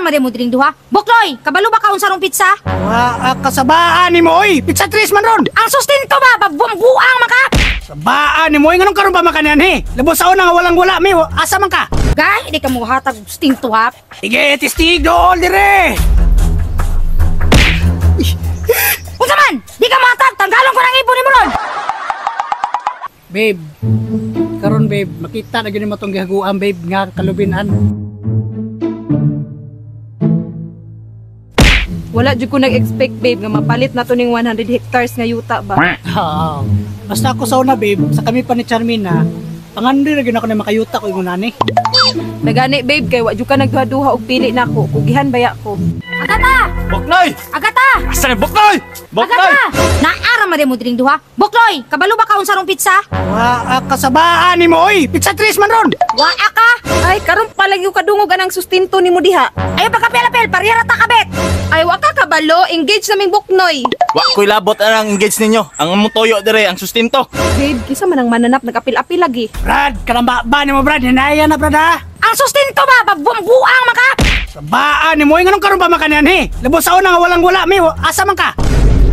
man mo diring duha. Buknoy, kabalo ba ka unsa rong pizza? Wa kasabaan nimo oy. Pizza tres man ron. Ang sustento ba bagbumbuang maka? Sabaan nimo oy, nganong karon pa makanian he? Labos sa una nga walang wala mi, asa man ka? Gay, di ka mo hatag og sustento ha. Sige, tistig dool dire. Unsa man? Di ka matag, tanggalon ko ng ipon nimo ron. Babe, karon babe, makita na gyud nimo tong gihaguan babe nga kalubinan. Wala jud ko nag-expect babe nga mapalit na to ning 100 hectares nga yuta ba. Oo. Basta ako sa una babe, sa kami pa ni Charmina, pangandoy ra gyud ako na makayuta ko ingon ani. Nagani babe kay wa jud ka nagduha-duha og pili nako, kugihan baya ko. Agata! Buknoy! Agata! Asa ni Buknoy? Buknoy! Agata! Naara man mo diring duha. Buknoy, kabalo ba ka unsa rong pizza? Wa kasabaan nimo oy, pizza tres man ron. Wa ka. Ay karon pa lang yung kadungog anang sustento nimo diha. Ayo pagkapel-apel, parehara ta kabet. Ay wa ka kabalo, engage naming Buknoy. Wa ko'y labot ang engage ninyo. Ang among toyo dire ang sustento. Babe, kisa man ang mananap nagapil-apil lagi. Brad, kalamba ba nimo Brad, hinaya na Brad ha. Ang sustento ba bagbumbuang maka? Sabaan nimo oy, nganong karon pa makanian he? Labos sa una nga walang wala mi, asa man ka?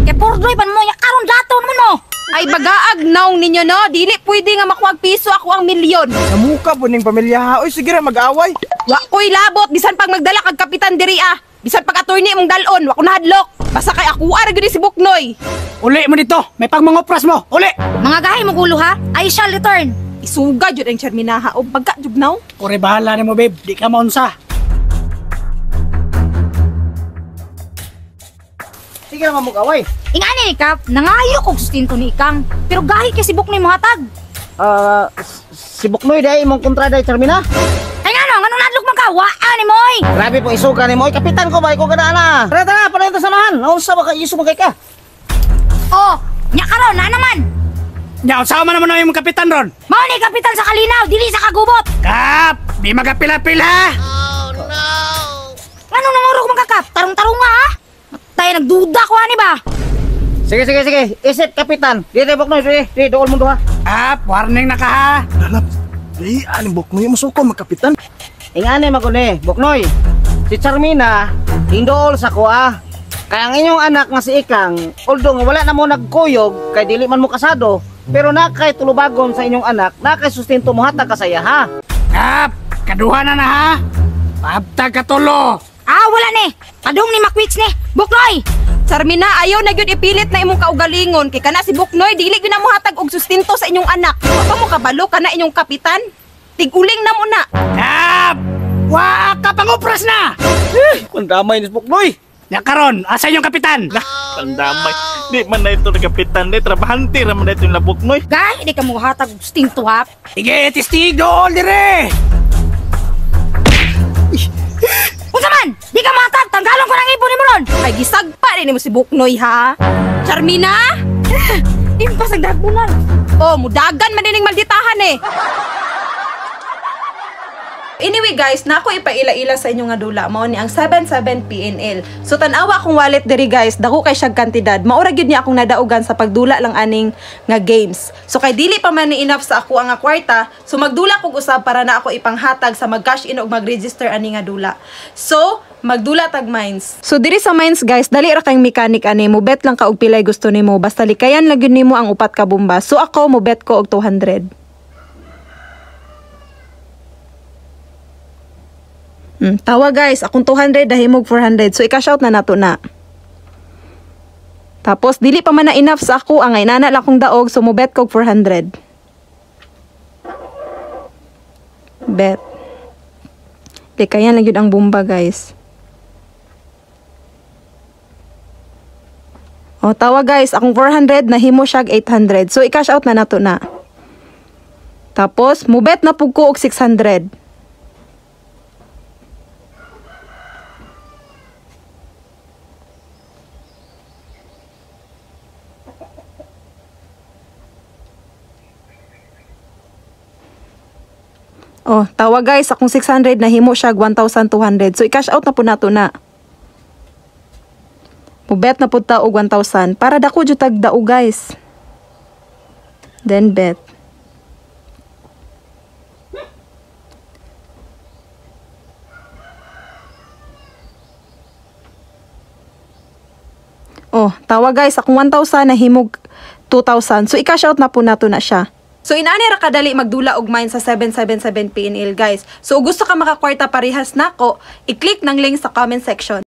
Kay purdoy pan mo ya karon daton mo no. Ay bagaag naong ninyo no, dili pwede nga makuha piso ako ang milyon. Sa muka po ning pamilya ha. Oy, sige ra mag-away. Wa ko'y labot bisan pag magdala kag kapitan diri ah. Bisan pag attorney imong dalon, wa ko nahadlok. Basta kay ako ara gyud ni si Buknoy. Uli mo dito, may pagmangopras mo. Uli. Mga gahi mo gulo ha. I shall return. Isuga jud ang Charminaha og pagka jud naw. Kore bahala nimo babe, di ka maunsa. Sige ra mag-away. Ingani ni Kap, nangayo kog sustento ni Ikang. Pero gahi kay si Buknoy mohatag. Ah, si Buknoy dai imong kontrada Charmina. Ay ngano, nganong nadlok man ka? Waa ni mo oy. Grabe po isuga nimo. Oy, kapitan ko ba ikaw kada ana. Tara tara, palayon ta samahan. Naunsa ba ka iso man kay ka? Oh, nya karon na naman. Nya unsa man naman ang imong kapitan ron? Mao ni kapitan sa kalinaw, dili sa kagubot. Kap, di magapil-apil ha. Nganong nangurog man ka Kap? Tarong-tarong nga ha. Matay nagduda ko ani ba? Sige sige sige, isip kapitan. Di di Buknoy, di di dool mo duha. Kap, warning na ka ha. Lalap, di aning Buknoy musuko magkapitan. Ingani magune, Buknoy. Si Charmina hindool sa kuha. Kaya ang inyong anak nga si Ikang, although nga wala na mo nagkuyog kay dili man mo kasado, pero na kay tulubagon sa inyong anak, na kay sustento mo hatag kasaya ha. Kap, kaduha na na ha. Paabtag katulo. Ah, wala ni. Padung ni Makwits ni. Buknoy! Charmina, ayaw na gyud ipilit na imong kaugalingon kay kana si Buknoy dili gyud na mohatag og sustento sa inyong anak. Wa pa mo kabalo kana inyong kapitan? Tiguling na mo na. Kap, wa ka pangupras na. Kung damay ni Buknoy. Nya karon, asa inyong kapitan? Lah, pandamay. Di man na ito ni kapitan di trabahante ra man na ito yung Buknoy. Gay, di ka mohatag og sustento ha. Sige, tistig dool dire. Unsa man? Di ka matag, tanggalon ko ng ipon nimo ron. Ay gisagpa rin nimo si Buknoy ha. Charmina? Impas ang dagbunan. Oh, mudagan man dining malditahan eh. Anyway guys, nako ipaila-ila sa inyo nga dula mao ni ang 77 PNL. So tan-awa akong wallet diri guys, dako kay siyag kantidad. Mao ra gyud niya akong nadaugan sa pagdula lang aning nga games. So kay dili pa man ni enough sa ako ang nga kwarta, so magdula kog usab para na ako ipanghatag sa mag-cash in og mag-register ani nga dula. So magdula tag mines. So diri sa mines guys, dali ra kayong mechanic ani, mo bet lang ka og pilay gusto nimo, basta likayan lang gyud nimo ang upat ka bomba. So ako mo bet ko og 200. Tawa guys, akong 200 dahimog 400. So i-cash out na nato na. Tapos dili pa man na enough sa ako ang inana lang akong daog, so mo bet kog 400. Bet. Likayan lang yun ang bomba guys. O tawa guys, akong 400 nahimo siyag 800. So i-cash out na nato na. Tapos mo bet na pug ko og 600. Oh, tawa guys, akong 600 nahimo siya 1,200. So i-cash out na po nato na. Mubet na pud ta og 1,000 para dako jud tag dao guys. Then bet. Oh, tawa guys, akong 1,000 nahimog 2,000. So i-cash out na po nato na siya. So inani ra kadali magdula og mine sa 777 PNL, guys. So ug gusto ka makakwarta parehas nako, i-click ng link sa comment section.